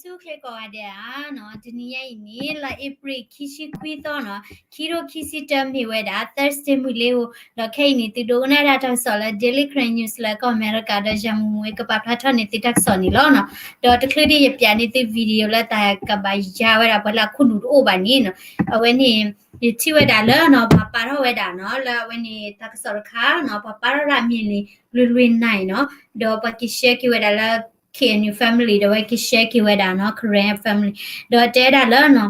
သုချ့ကိးဂၤဒဲးဧါနီၤ, တနံၤညါအံၤန့ၣ် လါအ့ဖြ့ၣ်ခံဆံခွံသီနီၤ, ခံထိခံဆံတၢမ့ၢ်ဝဲဒၣ် Thursday မုၢ်လ့ဧိၤ, ဒီးခဲအံၤန့ၣ် သုဒိကနၣ်တၢ်ကစီၣ်လၢ Daily Karen News လၢကီၢ်အမဲရကၤ ဒီးယၤမုၢ်မူကပာ်ဖျါထီၣ်န့ၢ်သုတၢ်ကစီၣ်န့ၣ်လီၤနီၤ. ဒီးတချုးဒံးယပျးန့ၢ်သု video လၢတၢ်ကဘၣ်ယါဝဲဒၣ်ပှၤလၢအခိၣ်နူာ်တအိၣ်ဘၣ်န့ၣ်နီၤ, အဝဲန့ၣ် ယထံၣ်ဝဲဒၣ်လၢနီၤ ပှၤပာ်ထီၣ်ဝဲဒၣ်နီၤ လၢအဝဲန့ၣ်တၢ်ကစီၣ်တခါနီၤ, ပှၤပာ်ထီၣ်ဒၣ်အမံၤန့ၣ် လွံၢ်လွံၢ်နၣ်အံၤနီၤ, ဒီးပှၤက့ၤ share က့ၤဝဲဒၣ်လၢ K N U family ဒီးဝဲက့ၤ share က့ၤဝဲဒၣ်နီၤ Karen family, ဒီးတဲဝဲဒၣ်လၢနီၤ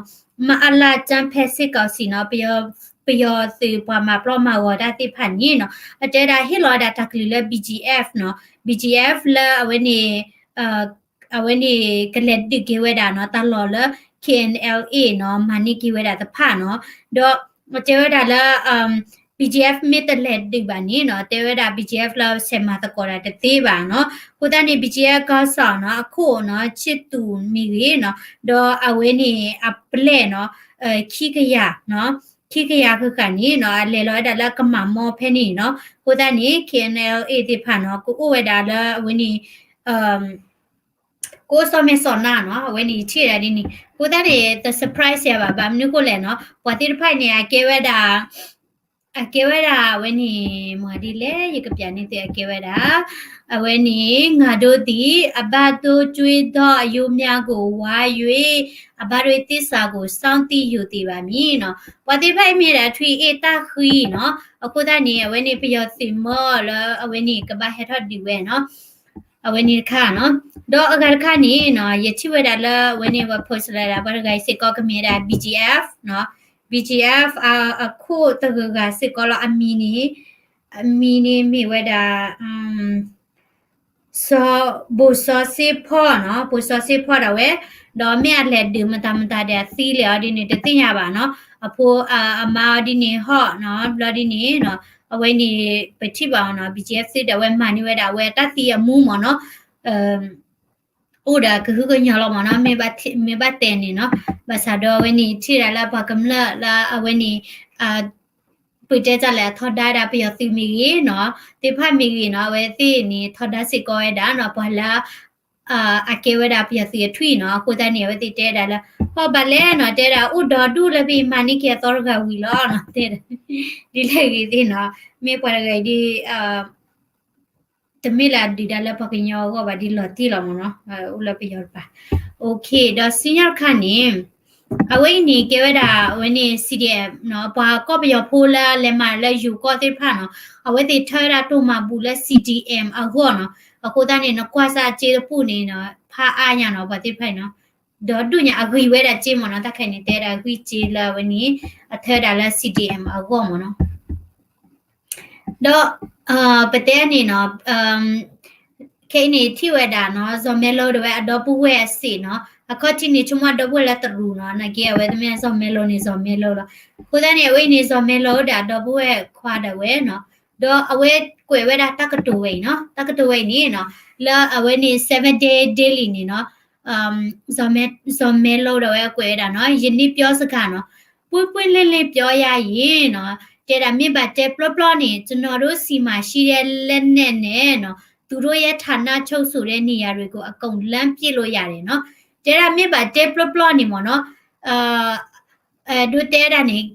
မအလ အကြမ်းဖက်စစ်ကောင်စီနီၤ ပယီၤသုးပှၤမၤပျီမၤဂီၤတၢ်သ့ၣ်တဖၣ်န့ၣ်နီၤ, အတဲဝဲဒၣ်ဟ့ၣ်လီၤဝဲဒၣ်တၢ်ကလုၢ်လၢ B G F နီၤ, B G F လၢအဝဲန့ၣ် အဝဲန့ၣ်ကလဲၤဒုးက့ၤဝဲဒၣ်နီၤ တၢ်လီၢ်လၢ K N L A နီၤ မၤန့ၢ်က့ၤဝဲဒၣ်တဖၣ်နီၤ, ဒီးတဲဝဲဒၣ်လၢ B G F မ့ၢ်တလဲၤဒုးဘၣ်န့ၣ်နီၤ, တဲဝဲဒၣ် B G F လၢဆဲးမၤသကိးတၢ်တသ့ဘၣ်နီၤ, အဃိသတးန့ၣ် B G F ကီၢ်စီၣ်နီၤ အခိၣ်နီၤ ချစ်သူ မ့ၢ်ဂ့ၤနီၤ, ဒီးအဝဲန့ၣ်အပျဲၢ်နီၤ ခံကယၤနီၤ, ခံကယၤဃၣ်ဃၣ်န့ၣ်နီၤ အလဲၤလီၤဝဲဒၣ်လၢကမၤမီဖဲန့ၣ်နီၤ, အဃိသတးန့ၣ် K N L A သ့ၣ်တဖၣ်နီၤ ကအိၣ်ဝဲဒၣ်လၢအဝဲန့ၣ် ကအိၣ်စီၤမဲာ်စီၤနါနီၤ, အဝဲန့ၣ်ယထံၣ်ဒၣ်ဒ်န့ၣ်, အဃိသတးန့ၣ် တ surprise ယၤဘၣ်, ဘၣ်မနုၤအဃိလဲၣ်နီၤ, ပှၤသ့ၣ်တဖၣ်အံၤန့ၣ် အကဲဝဲဒၣ် အကဲဝဲဒၣ်အဝဲန့ၣ် မၤဒ်လဲၣ် ယကပျးန့ၢ်သု အကဲဝဲဒၣ် အဝဲန့ၣ် ငါတို့သည် အဘၣ်သို့ကြွေးသောအယိုးများကို ဝါ၍ အဘၣ်တို့သစ္စာကို စောင့်သိလိုသည် ဘၣ်မံနီၤ, ပှၤသ့ၣ်တဖၣ်အံၤမ့ၢ်ဒၣ်ထွံၣ်အ့ၣ်တၢ်ဃံနီၤ, အဃိသတးန့ၣ် အဝဲန့ၣ်ပယီၤသုးမီၤလၢအဝဲန့ၣ်ကဘၣ်ဟဲထီၣ်ဒုးဝဲနီၤ အဝဲန့ၣ်တခါနီၤ, ဒီးအဂၤတခါန့ၣ်နီၤ ယထံၣ်ဝဲဒၣ်လၢအဝဲန့ၣ် ပှၤ post လၢဒၣ် ပှၤတဂၤအံၤစ့ၢ်ကီးကမ့ၢ်ဝဲဒၣ် B G F နီၤ, B G F အခိၣ်တဂၤဂၤစ့ၢ်ကီးလီၤ, အမံၤန့ၣ် အမံၤန့ၣ်မ့ၢ်ဝဲဒၣ် စီၤ ဘိၣ်စီၤစ့ဖီနီၤ, ဘိၣ်စီၤစ့ဖီဒၣ်ဝဲ, ဒီးမ့ၢ်အလဲၤဒုးမတၤမတၤဒီးအသံလဲၣ်အီၤဒ်န့ၣ် တသ့ၣ်ညါဘၣ်နီၤ, အဖိအမါအီၤဒ်န့ၣ်ဟီၣ်နီၤ, ဘျီဒ်န့ၣ်နီၤ အဝဲန့ၣ် ပထံၣ်ဘၣ်အီၤနီၤ B G F သုးဒီးအဝဲမၤန့ၢ်ဝဲဒၣ်အဝဲတၢ်သံအမူမ့ၢ်နီၤ, အိၣ်ဒီးကဟုကညီၢ်လီၤမ့ၢ်နီၤ, မ့ၢ်ဘၣ်တဲန့ၣ်နီၤ, ဘၣ်ဆၣ်ဒီးအဝဲန့ၣ် ထံၣ်ဒၣ်လၢပှၤကမျၢၢ်လၢအဝဲန့ၣ် ပတဲတၢ်လဲၣ် အထီဒါဒၣ်ပယီၤသုးမ့ၢ်ဂ့ၤနီၤ, သ့ၣ်တဖၣ်မ့ၢ်ဂ့ၤနီၤ, အဝဲသ့ၣ်န့ၣ် ထီဒါစ့ၢ်ကီးဝဲဒၣ်နီၤ, ပှၤလၢ အကဲဝဲဒၣ်ပယီၤသုးအထွံၣ်နီၤ, အဃိသတးန့ၣ် အဝဲသ့ၣ်တဲဒၣ်လၢ ဟီၣ်ဘၣ်လဲၣ်နီၤ, တဲဒၣ်အိၣ်ဒီဒူၣ်လၢပမၤန့ၢ်က့ၤအသီတဂၤဝံၤလီၤနီၤ, တဲဒၣ် ဒ်လဲၣ်ဂ့ၤသ့ၣ်နီၤ, မ့ၢ်ပှၤတဂၤအံၤဒ် တမ့ၢ်လၢအဒုးတၢ်လၢပှၤကညီအဂီၢ်ဘၣ် ဒ်လီၤတံၢ်လီၤမ့ၢ်နီၤ, အိၣ်လၢပယီၤတပၤ, ဒီးစံၣ်ညီၣ်တခါန့ၣ် အဝဲအံၤန့ၣ် ကဲဝဲဒၣ်အဝဲန့ၣ် C D M နီၤ, ပှၤကီၢ်ပယီၤဖိလၢလဲၤမၤလၢယိၤကီၢ်သ့ၣ်တဖၣ်နီၤ, အဝဲသ့ၣ်ထၢဝဲဒၣ်တိၢ်မၤဘူၣ်လၢ C D M အဂီၢ်နီၤ, အဃိသတးန့ၣ် နကွၢ်စၢ်အစ့တပူၤန့ၣ်နီၤ ဖးအါညါနီၤ, ပှၤသ့ၣ်တဖၣ်အံၤနီၤ, ဒီးဒူၣ်ညါအဂံၢ်ဝဲဒၣ်စ့မ့ၢ်နီၤ, တၢ်ခဲအံၤန့ၣ် တဲဒၣ်ဂံၢ်စ့လၢအဝဲန့ၣ် အထၢဝဲဒၣ်လၢ C D M အဂီၢ်မ့ၢ်နီၤ. ဒီး ပတဲန့ၣ်နီၤ, ခဲအံၤန့ၣ် ထံၣ်ဝဲဒၣ်နီၤ, စီၤမဲလိဒၣ်ဝဲအဒီပုၢ်ဝဲၢ်အစ့ၣ်နီၤ, အခီၣ်ထံးန့ၣ် ဆိကမိၣ်ဒီပုၢ်ဝဲၢ်လၢတရူးနီၤ, နာ်က့အဝဲသ့ၣ်မ့ၢ်စီၤမဲလိန့ၣ် စီၤမဲလိလီၤ. အဃိသတးန့ၣ် အဝဲအံၤန့ၣ် စီၤမဲလိဒၣ်အဒီပုၢ်ဝဲၢ်ခွါဒၣ်ဝဲနီၤ, ဒီးအဝဲကွဲးဝဲဒၣ်တၢ်ကတိၤဝဲအံၤနီၤ, တၢ်ကတိၤဝဲအံၤန့ၣ်နီၤ, လၢအဝဲန့ၣ် Seven Day Daily န့ၣ်နီၤ, စီၤမဲလိဒၣ်ဝဲကွဲးဝဲဒၣ်နီၤ, ယနေ့ပြောစကားနီၤ, ပွင့်ပွင့်လင်းလင်းပြောရရင်နီၤ, တဲဒၣ်မ့ၢ်ဘၣ်တဲပျီပျီန့ၣ် ကျွန်တော်တို့ဆီမှာရှိတဲ့လက်နက်နဲ့နီၤ, သူတို့ရဲ့ဌာနချုပ်ဆိုတဲ့နေရာတွေကို အကုန်လှမ်းပစ်လို့ရတယ်နီၤ, တဲဒၣ်မ့ၢ်ဘၣ်တဲပျီပျီန့ၣ်မ့ၢ်နီၤ, ဒိတဲဒၣ်န့ၣ်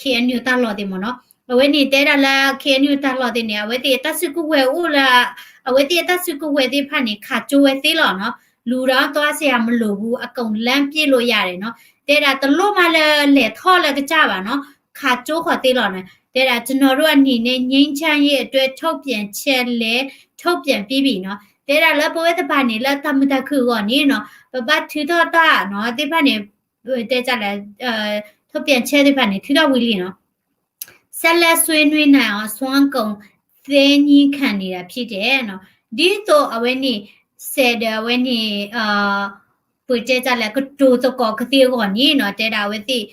K N U တၢ်လီၢ်သ့ၣ်မ့ၢ်နီၤ, အဝဲန့ၣ်တဲဒၣ်လၢ K N U တၢ်လီၢ်သ့ၣ်န့ၣ် အဝဲသ့ၣ်အတၢ်စုကဝဲၤအိၣ်လၢ အဝဲသ့ၣ်အတၢ်စုကဝဲၤသ့ၣ်တဖၣ်န့ၣ် ခးကျိဝဲသ့လီၤနီၤ, လူတော့သွားစရာမလိုဘူး အကုန်လှမ်းပစ်လို့ရတယ်နီၤ, တဲဒၣ်တလိၣ်မးလၢလဲၤထီၣ်လၢကစၢ်ဘၣ်နီၤ, ခးကျိဃီၤသ့လီၤနီၤ, တဲဒၣ် ကျွန်တော်တို့အနေနဲ့ ငြိမ်းချမ်းရေးအတွက် ထုတ်ပြန်ချက်လည်း ထုတ်ပြန်ပြီးပြီနီၤ, တဲဒၣ်လၢပဝဲသ့ၣ်တဖၣ်န့ၣ် လၢတၢ်မုာ်တၢ်ခုၣ်အဂီၢ်န့ၣ်နီၤ, ပဘၣ်ထုးထီၣ်တၢ်နီၤ သ့ၣ်တဖၣ်န့ၣ် တဲလဲၣ် ထုတ်ပြန်ချက်သ့ၣ်တဖၣ်န့ၣ် ထုးထီၣ်ဝံၤလံနီၤ, ဆက်လက်ဆွေးနွေးနိုင်အောင် စွမ်းကုန်သိမ်းခံနေတာဖြစ်တယ်နီၤ, ဒ်သိးအဝဲန့ၣ် စဲးဒီးအဝဲန့ၣ် ပတဲလဲၣ် ကတိၤသကိးကသ့အဂီၢ်န့ၣ်နီၤ, တဲဒၣ်အဝဲသ့ၣ်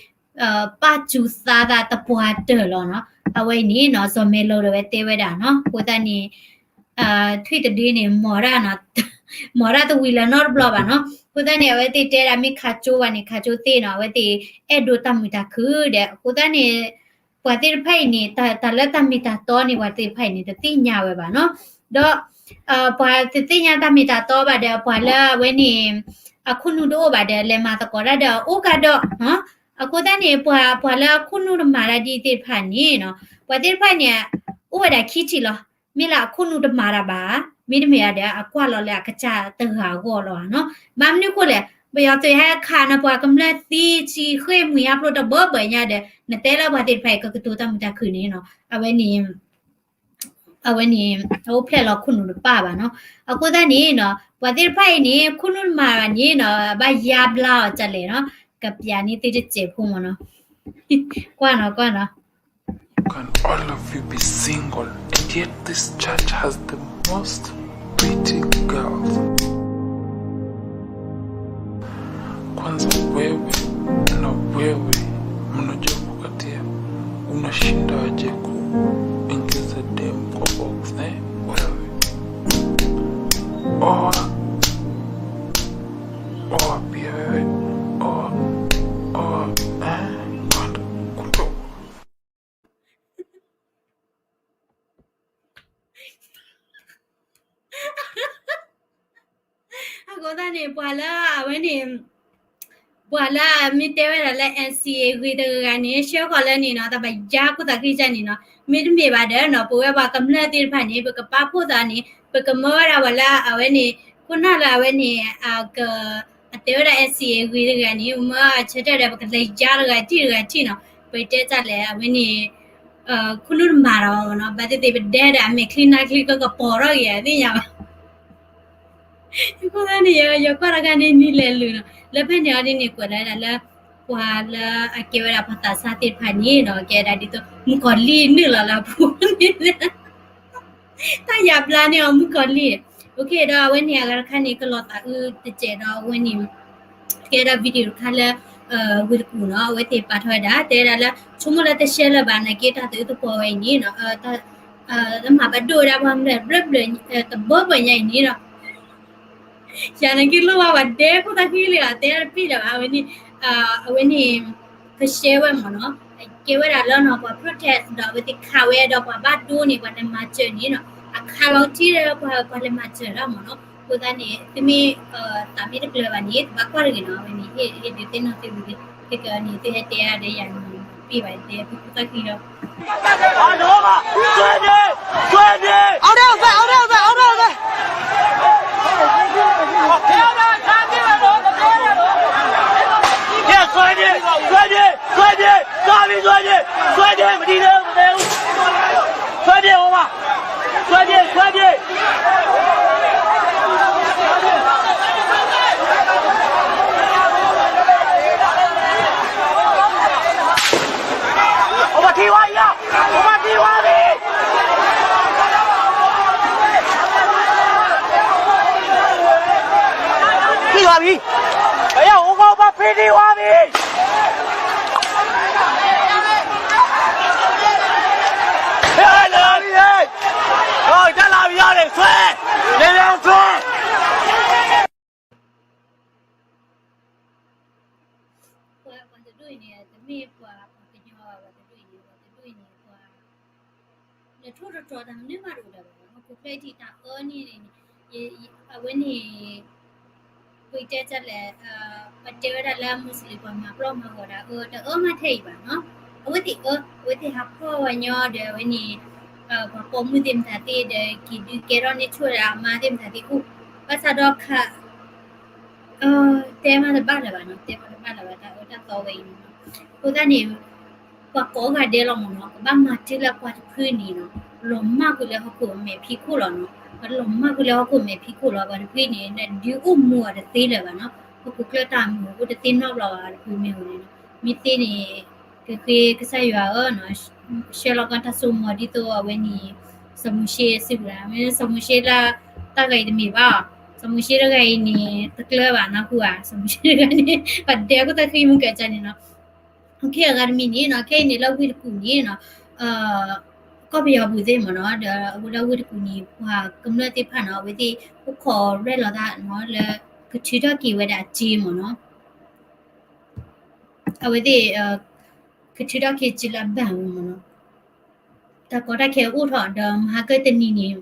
ပာ်စူၤသါသးသပှၢ်တၢၢ်လီၤနီၤ, အဝဲအံၤန့ၣ်နီၤ စီၤမဲလိဒၣ်ဝဲတဲဝဲဒၣ်နီၤ, အဃိသတးန့ၣ် ထွံၣ်တဒုန့ၣ် မီၤတၢ်နီၤ, မီၤတၢ်တဝံၤလၢၤနီတဘျီဘၣ်နီၤ, အဃိသတးန့ၣ် အဝဲသ့ၣ်တဲဒၣ်မ့ၢ်ခးကျိဘၣ်န့ၣ် ခးကျိသ့နီၤ, အဝဲသ့ၣ်အဲၣ်ဒိးတၢ်မုာ်တၢ်ခုၣ်ဒီး အဃိသတးန့ၣ် ပှၤသ့ၣ်တဖၣ်အံၤန့ၣ် တၢ်လၢတၢ်မ့ၢ်တၢ်တီန့ၣ် ပှၤသ့ၣ်တဖၣ်အံၤန့ၣ် တသ့ၣ်ညါဝဲဘၣ်နီၤ, ဒီး ပှၤတသ့ၣ်ညါတၢ်မ့ၢ်တၢ်တီဘၣ်ဒီး ပှၤလၢအဝဲန့ၣ် အခိၣ်နူာ်တအိၣ်ဘၣ်ဒီး လဲၤမၤသကိးတၢ်ဒီးအအိၣ်ကဒီးနီၤ. အဃိသတးန့ၣ် ပှၤ ပှၤလၢအခိၣ်နူာ်တမၤတၢ်ဒ်သ့ၣ်တဖၣ်န့ၣ်နီၤ, ပှၤသ့ၣ်တဖၣ်န့ၣ် အိၣ်ဝဲဒၣ်ခံထံၣ်လီၤ. မ့ၢ်လၢအခိၣ်နူာ်တမၤတၢ်ဘၣ်, မ့တမ့ၢ်ဒီး အကွၢ်လီၤလၢအကစၢ်တဂၤအဂီၢ်လီၤနီၤ. ဘၣ်မနုၤဃိလဲၣ်, ပယီၤသုးဟဲခးနပှၤကမျၢၢ်သံ ဆံဃ့ၢ်မှံဟးဖျိးတဘိဘၣ်ညါဒီး နတဲလၢပှၤသ့ၣ်တဖၣ်အံၤ ကကတိၤတၢ်မုာ်တၢ်ခုၣ်န့ၣ်နီၤ, အဝဲန့ၣ် အဝဲန့ၣ် အအိၣ်ဖျဲၣ်လီၤခိၣ်နူာ်တပၣ်ဘၣ်နီၤ. အဃိသတးန့ၣ်နီၤ, ပှၤသ့ၣ်တဖၣ်အံၤန့ၣ် ခိၣ်နူာ်တမၤဘၣ်န့ၣ်နီၤ, ဘၣ်ယါဘျါအီၤဒ်လဲၣ်နီၤ, ကပျးန့ၢ်သုတစဲးဖိမ့ၢ်နီၤ. ကွၢ်နီၤ ကွၢ်နီၤ. Can all of you be single and yet this church has the most pretty girls? Kwanza wewe na wewe mnajua kukatia, unashindaje kuingiza dem kwa box, eh? Wewe. Oa. Oa pia wewe. Oa. Oa. Eh? Kwenda. Kutoka. အဃိသတးန့ၣ် ပှၤလၢအဝဲန့ၣ် ပှၤလၢအမ့ၢ်တဲဝဲဒၣ်လၢ NCA ဂ့ၤတဂၤဂၤန့ၣ် ဆှၢဃီၤလၢန့ၣ်နီၤ, တၢ်ဘၣ်ယါခိၣ်သးခုကစၢ်န့ၣ်နီၤ, မ့တမ့ၢ်ဘၣ်ဒီးနီၤ, ပဝဲပှၤကမျၢၢ်သ့ၣ်တဖၣ်န့ၣ် ပကပာ်ဖှိၣ်သးန့ၣ် ပကမၢဝဲဒၣ်ပှၤလၢအဝဲန့ၣ် ခိၣ်နၢ်လၢအဝဲန့ၣ် အက အတဲဝဲဒၣ် NCA ဂ့ၤတဂၤန့ၣ် မၢအဆၢထၢၣ်ဒီး ပကလဲၤယါတဂၤထံၣ်တဂၤထံၣ်နီၤ, ပတဲတၢ်လဲၣ် အဝဲန့ၣ် ခိၣ်နူာ်တမၤဒီးနီၤ, ဘၣ်သ့ၣ်သ့ၣ် ပဒဲဒီးအမဲာ်ချံနါချံ ကကပီၤထီၣ်က့ၤ သ့ၣ်ညါဘၣ်. အဃိသတးန့ၣ် ယကွၢ်တခါန့ၣ် နံၤလဲၤလုာ်နီၤ, လၢဖဲန့ၣ်အီၤဒ်န့ၣ် ကွဲးလၢဒၣ်လၢ ပှၤလၢအကဲဝဲဒၣ်ပှၤသးစၢ်သ့ၣ်တဖၣ်န့ၣ်နီၤ, ကဲဒၣ်ဒ်သိး မုၣ်ကီၤလံၢ်နုာ်လီၤလၢအပူၤန့ၣ် တၢ်ယါဘျါန့ၢ်အီၤမုၣ်ကီၤလံၢ်. အဃိဒီးအဝဲန့ၣ်အဂၤတခါန့ၣ် ကလီၤသးအုးတစဲးဒီးအဝဲန့ၣ် ကဲဒၣ် video တခါလၢ ဝ့ၢ်တကူၣ်နီၤ, အဝဲသ့ၣ်ပာ်ထီၣ်ဝဲဒၣ် တဲဒၣ်လၢ ဆိကမိၣ်လၢတရှဲလၢၤဘၣ် နာ်က့တၢ်သးအုးသပှီၤဝဲအံၤန့ၣ်နီၤ, တမၤဘၣ်ဒိၣ်ဝဲဒၣ်ပှၤမတၤ ဘျၢဘျၢ တဘၢဘၢညါအံၤန့ၣ်နီၤ ယၤနာ်က့လိၣ်ဘၣ်ပှၤဒဲခိၣ်သးခုလံဧါ, တဲတပ့ၢ်လၢၤဘၣ်, အဝဲန့ၣ် အဝဲန့ၣ် ကရှဲဝဲမ့ၢ်နီၤ, ကဲဝဲဒၣ်လၢနီၤ ပှၤ protest ဒီးအဝဲသ့ၣ်ခးဝဲဒီးပှၤဘၣ်ဒိန့ၣ် ပှၤလဲၤမၤစၢၤန့ၣ်နီၤ, အခးလီၤထံဒီးပှၤ ပှၤလဲၤမၤစၢၤဒၣ်မ့ၢ်နီၤ, အဃိသတးန့ၣ် သုမ့ၢ် သးမ့ၢ်တကျၢၤဘၣ်န့ၣ် ဘၣ်ကွၢ်တဂ့ၤနီၤ, အဝဲန့ၣ် ဟ့ၣ်ဒုးသ့ၣ်နီၣ်သုဝံၤလံ, ခဲကနံၣ်အံၤ သုဟဲတဲအါဒီးယၤန့ၣ် ပ့ၢ်ဘၣ်တဲသုခိၣ်သးခုလီၤ. ဆွဲနေ! ဆွဲနေ! အောင်တဲ့အောင်ပဲ အောင်တဲ့အောင်ပဲ အောင်တဲ့အောင်ပဲ ဆွဲနေ! ဆွဲနေ! ဆွဲနေ! သွားပြီ ဆွဲနေ! ဆွဲနေ! မတည်သေးဘူး မတည်ဘူး ဆွဲနေ ဟိုမှာ ဆွဲနေ! ဆွဲနေ! ဟိုမှာ ထိသွားပြီလား ဟိုမှာ ထိသွားပြီ ထိသွားပြီ အယောက် ဟိုကောင် ဟိုမှာ ဖင်းထိသွားပြီ ဟဲ့ လာပြီ ဟဲ့ ဟော တက်လာပြီ ရောက်နေ ဆွဲ နေပြန်ဆွဲ ပှၤ ပှၤတဒူၣ်အံၤန့ၣ် တမ့ၢ်ပှၤ ပှၤကညီဘၣ်, ပှၤတဒူၣ်အံၤန့ၣ် ပှၤတဒူၣ်အံၤန့ၣ် ပှၤ လဲၤထီၣ်တတီၤတၢ်မနုၤမးတအိၣ်ဒီးဘၣ်, ဟီၣ်ခိၣ်ချၢအံၤထံးတၢ်အၢန့ၣ်န့ၣ် အဝဲန့ၣ် ပတဲတၢ်လဲၣ်, ပတဲဝဲဒၣ်လၢ Muslim ပှၤမၤပျီမၤဂီၤတၢ်အၢ တအၢမးထဲအံၤဘၣ်နီၤ, အဝဲသ့ၣ်အၢ အဝဲသ့ၣ်ဟးဖီၣ်ဝဲညီဒီး အဝဲန့ၣ် ပှၤပိာ်မုၣ်သ့ၣ်မတၤသ့ၣ်ဒီး က့ၤဒုးကဲထီၣ်န့ၢ်ဆူၣ်ဝဲဒၣ်အမါသ့ၣ်မတၤသ့ၣ်အိၣ်, ဘၣ်ဆၣ်ဒီးခး တဲမးတဘၣ်လၢၤဘၣ်နီၤ, တဲမးတဘၣ်လၢၤဘၣ် တၢ်အၢတၢ်သီဝဲအံၤန့ၣ်နီၤ, အဃိသတးန့ၣ် ပှၤကိးဂၤဒဲးလီၤမ့ၢ်နီၤ, ကဘၣ်မၤတုၤလၢပှၤတဖုန့ၣ်နီၤ, လီၤမၢ်ကွံာ်လၢဟီၣ်ခိၣ်မဲာ်ဖံးခိၣ်လီၤနီၤ, ပှၤလီၤမၢ်ကွံာ်လၢဟီၣ်ခိၣ်မဲာ်ဖံးခိၣ်လီၤ, ပှၤတဖုန့ၣ် ဒုးအိၣ်မူအီၤတသ့လၢၤဘၣ်နီၤ, ဟီၣ်ခိၣ်ချၢတၢ်မူအိၣ်တသ့နီတဘျီဘၣ် တဖုမ့ၢ်ဝဲန့ၣ်နီၤ, မ့ၢ်သ့န့ၣ် ကဃ့ကစၢ်ယွၤဧၢနီၤ, ဆှၢလီၤကီၢ်တၢ်စိကမီၤဒ်သိးအဝဲန့ၣ် စီၤမိၤၡ့စံးဝဲဒၣ်, မ့ၢ်စီၤမိၤၡ့လၢတၢ်ဂၤအံၤတမ့ၢ်ဘၣ်, စီၤမိၤၡ့တဂၤအံၤန့ၣ် တကျၢၤဘၣ်နီၤဃုဧါ, စီၤမိၤၡ့တဂၤန့ၣ် ပှၤဒဲခိၣ်သးခုမုၢ်ကၢ်ကၢ်န့ၣ်နီၤ, ခဲအံၤအဂၤတမံၤန့ၣ်နီၤ, ခဲအံၤန့ၣ်လၢဝ့ၢ်တကူၣ်န့ၣ်နီၤ, ကီၢ်ပယီၤပူၤသ့ၣ်မ့ၢ်နီၤ, ဒီးအဝဲလၢဝ့ၢ်တကူၣ်န့ၣ် ပှၤကမျၢၢ်သ့ၣ်တဖၣ်နီၤ, အဝဲသ့ၣ်အိၣ်ခိးရဲၣ်လီၤသးနီၤ လၢကထုးထီၣ်က့ၤဝဲဒၣ်အစ့မ့ၢ်နီၤ အဝဲသ့ၣ် ကထုးထီၣ်က့ၤစ့လၢအဘၣ်ဝဲမ့ၢ်နီၤ, တၢ်ကီတၢ်ခဲအိၣ်ထီၣ်ဒီးမဟါကတနံၤန့ၣ်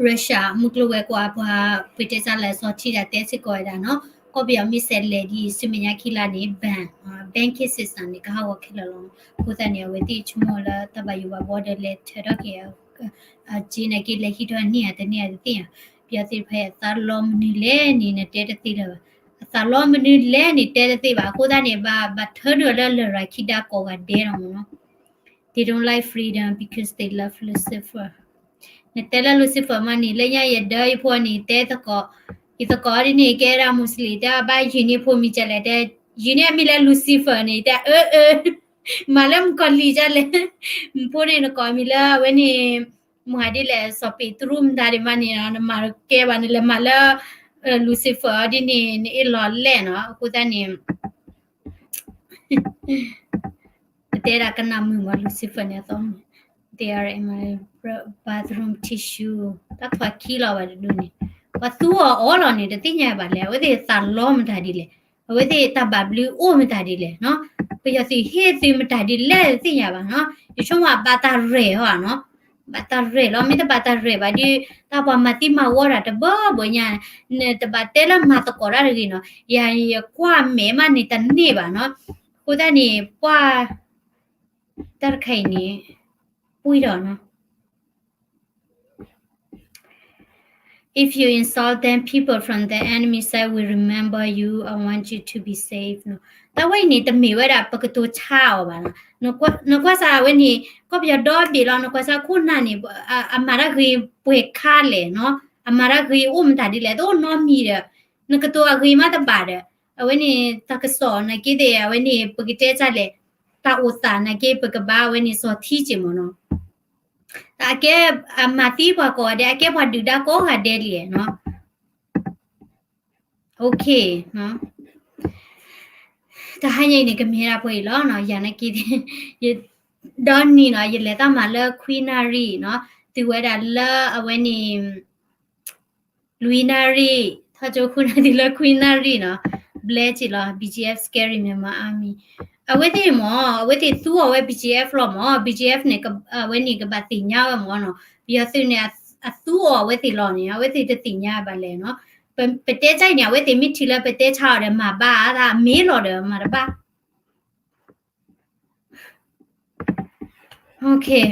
Russia မုၢ်ကျိၤဝဲၤကွာ်ပှၤ ပတဲစးလဲၤစီၤထံဒၣ်တဲစ့ၢ်ကီးဝဲဒၣ်နီၤ, ကီၢ်ပယီၤမ့ၢ်ဆဲးလဲၤဒ်အံၤ ဆူမဲာ်ညါခံလါန့ၣ် ban, banking system န့ၣ် ကဟးဂီၤခဲလၢာ်လီၤ. အဃိသတးန့ၣ် အဝဲသ့ၣ်ဆိကမိၣ်လၢတၢ်ဘၣ်ယိၣ်ဘၣ်ဘီဒီး လဲၤထၢထီၣ်က့ၤ အစ့န့ၣ်က့ လဲၤဟံးထီၣ်န့ၢ်ဧါတန့ၢ်ဧါတသ့ၣ်ညါ. ပယီၤသ့ၣ်တဖၣ်အသးလီမနုၤလဲၣ်န့ၣ် နတဲတသ့လၢၤဘၣ်. အသးလီမနုၤလဲၣ်န့ၣ် တဲတသ့ဘၣ်. အဃိသတးန့ၣ် ဘၣ် ဘၣ်ထၢနုာ်လၢလရာ်ခံဒါကိးဂၤဒဲးလီၤမ့ၢ်နီၤ. They don't like freedom because they love Lucifer. နတဲလၢ Lucifer မးန့ၣ် လၢညါယဒၢယဖိန့ၣ် တဲသကိး, ယသကိးဒ်န့ၣ် ကဲဒၣ် Muslim တၢ်ဘၣ်ယုၢ်န့ၢ်ဖိမံၤကလဲၣ်, တဲ ယုၢ်န့ၢ်အမံၤလၢ Lucifer န့ၣ် တဲအၢအၢ, မၤလၢမုၣ်ကီၤလံၢ်ကလဲၣ်, ဖိန့ၣ်နကိးမံၤလၢအဝဲန့ၣ် မၤဒ်လဲၣ် စီၤပ့းတရူးမတၤဒံးမးန့ၣ် နမၤတကဲဘၣ် နလဲၤမၤလၢ Lucifer ဒ်န့ၣ် နအ့ၣ်လီၤလဲၣ်နီၤ. အဃိသတးန့ၣ် ပတဲဒၣ်ကနၣ်မုာ်မး Lucifer န့ၣ်အသီမုာ်, they are in my bathroom tissue တၢ်ထွဲခံလီၤဘၣ်တဒိန့ၣ်, ပှၤသူအီၤအီလီၤန့ၣ် တသ့ၣ်ညါဘၣ်လဲၣ်, အဝဲသ့ၣ်သးလီမတၤဒ်လဲၣ်, အဝဲသ့ၣ်တၢ်ဘၣ်ဘျုးအိၣ်မတၤဒ်လဲၣ်နီၤ, ပယီၤသုးဟ့ၣ်သုးမတၤဒ်လဲၣ်တသ့ၣ်ညါဘၣ်နီၤ, ယဆိကမိၣ်အဘၣ်တၢ်ရဲၣ်အီၤနီၤ, ဘၣ်တၢ်ရဲၣ်လီၤ, မ့ၢ်တဘၣ်တၢ်ရဲၣ်ဘၣ်ဒီး တၢ်ပှၤမၤသံမၤဝီတၢ်တဘၢဘၢညါ, နတဘၣ်တဲလၢမၤသကိးတၢ်တဂ့ၤနီၤ, ယၤယကွၢ်မဲာ်မးန့ၣ်တန့ၢ်ဘၣ်နီၤ, အဃိသတးန့ၣ် ပှၤ တၢ်တခါအံၤန့ၣ် ပှံၢ်ဒီးနီၤ, If you insult them, people from the enemy side will remember you. I want you to be safe နီၤ. တၢ်ဝဲအံၤန့ၣ် တမ့ၢ်ဝဲဒၣ်ပကတိၤဆါအီၤဘၣ်နီၤ. နကွၢ်စးဝဲန့ၣ် ကီၢ်ပယီၤဒီဘ့ၣ်လီၤ, နကွၢ်စးခိၣ်နၢ်န့ၣ် အမၤတၢ်ဂ့ၤပှဲၤခါလဲၣ်နီၤ, အမၤတၢ်ဂ့ၤအိၣ်မတၤဒ်လဲၣ်, တအိၣ်နီတမံၤဒီး နကတိၤအဂ့ၤမးတဘၣ်ဒီး အဝဲန့ၣ် တၢ်ကစီၣ်နာ်က့သ့ၣ် အဝဲန့ၣ် ပကတဲတၢ်လဲၣ်, တၢ်အိၣ်သးနာ်က့ ပကဘၣ်အဝဲန့ၣ် စီၤထံက့ၤမ့ၢ်နီၤ. တၢ်အကဲ အမၤသံပှၤကိးဂၤဒဲး, အကဲပှၤဒုၣ်ဒါကိးဂၤဒဲးလံနီၤ. Okay နီၤ. တဟါညါအံၤန့ၣ် ကမ့ၢ်ဒၣ်ပှဲၤအံၤလီၤနီၤ. ယၤနာ်က့ ယ ဒီနံၤနီၤ ယလဲၤတၢ်မၤလၢခွံနၣ်ရံၣ်နီၤ, တုၤဝဲဒၣ်လၢအဝဲန့ၣ် လွံၢ်နၣ်ရံၣ်, ထီၣ်ကၠိခိၣ်နၢ်တုၤလၢခွံနၣ်ရံၣ်နီၤ, ဘျဲက့ၤလီၤ BGF scary Myanmar army. အဝဲသ့ၣ်မ့ၢ် အဝဲသ့ၣ်သူအီၤဝဲ BGF လီၤမ့ၢ်, BGF န့ၣ် အဝဲန့ၣ်ကဘၣ်သ့ၣ်ညါဝဲမ့ၢ်နီၤ, ပယီၤသုးန့ၣ် အသူအီၤအဝဲသ့ၣ်လီၤန့ၣ် အဝဲသ့ၣ်တသ့ၣ်ညါဘၣ်လဲၣ်နီၤ. ပတဲတၢ်အံၤန့ၣ် အဝဲသ့ၣ်မ့ၢ်ထံၣ်လၢပတဲဆါအီၤဒီး မၤဘၣ်အသးမ့ၢ်လီၤဒီး မၤတဘၣ် Okay,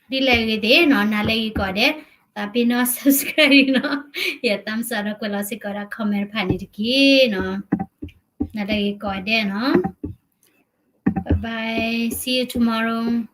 ဒ်လဲၣ်ဂ့ၤသ့ၣ်နီၤ, နၤလၢဂ့ၤကိးဂၤဒဲး, သးပ့ၤနီၣ် subscribe နီၤ, ယ thumbs up ဒီးကွဲးလီၤစ့ၢ်ကီးဒၣ် comment တဖၣ်န့ၣ်တက့ၢ်နီၤ. နၤလၢဂ့ၤကိးဂၤဒဲးနီၤ. Bye bye, see you tomorrow.